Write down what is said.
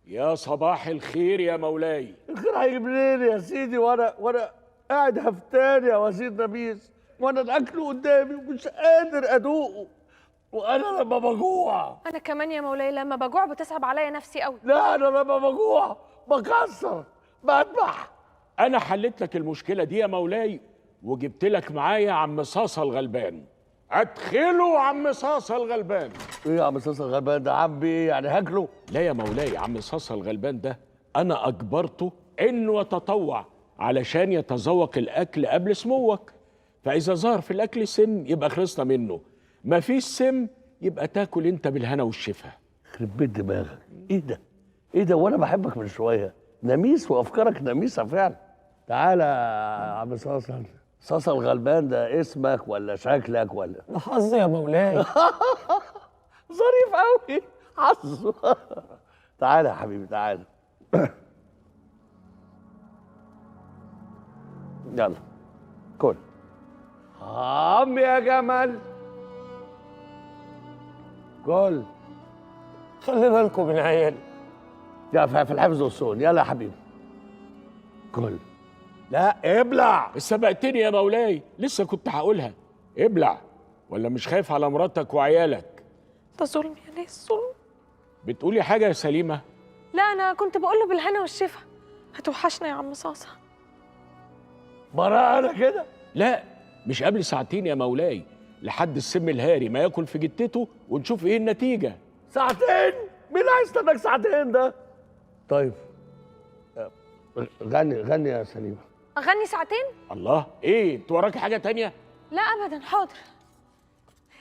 يا صباح الخير يا مولاي. الخير هيجيب منين يا سيدي وانا قاعد هفتان يا وزير نبيس، وانا الاكل قدامي ومش قادر ادوقه، وانا لما بجوع. انا كمان يا مولاي لما بجوع بتصعب عليا نفسي قوي. لا انا لما بجوع بكسر بذبح. انا حليت لك المشكلة دي يا مولاي، وجبت لك معايا عم صاصه الغلبان. ادخلوا عم صاصه الغلبان. ايه يا عم صاصه الغلبان ده؟ عم ايه يعني، هاكله؟ لا يا مولاي، عم صاصه الغلبان ده انا اجبرته انه يتطوع علشان يتذوق الاكل قبل سموك، فاذا ظهر في الاكل سم يبقى خلصنا منه، ما فيش سم يبقى تاكل انت بالهنا والشفا. يخرب بيت دماغك، ايه ده؟ ايه ده؟ وانا بحبك من شوية، نميس وافكارك نميسه فعلا. تعالى يا عم صاصه. صاصه الغلبان ده اسمك ولا شكلك ولا؟ ده حظي يا مولاي. ظريف قوي حظه. تعالى يا حبيبي تعالى. يلا كل. عم يا جمل كل. خلي بالكم من عيالي. يا في الحفظ والصون. يلا يا حبيبي كل. لا ابلع. سبقتني يا مولاي، لسه كنت هقولها. ابلع ولا مش خايف على مراتك وعيالك؟ ده ظلم يا ناس، ظلم. بتقولي حاجة يا سليمة؟ لا انا كنت بقول له بالهنا والشفا. هتوحشنا يا عم صاصه. براءة انا كده؟ لا مش قبل ساعتين يا مولاي، لحد السم الهاري ما ياكل في جتته ونشوف ايه النتيجة. ساعتين؟ مين هيستناك ساعتين ده؟ طيب غني غني يا سليمة. اغني ساعتين؟ الله، ايه انت وراكي حاجة تانية؟ لا ابدا. حاضر.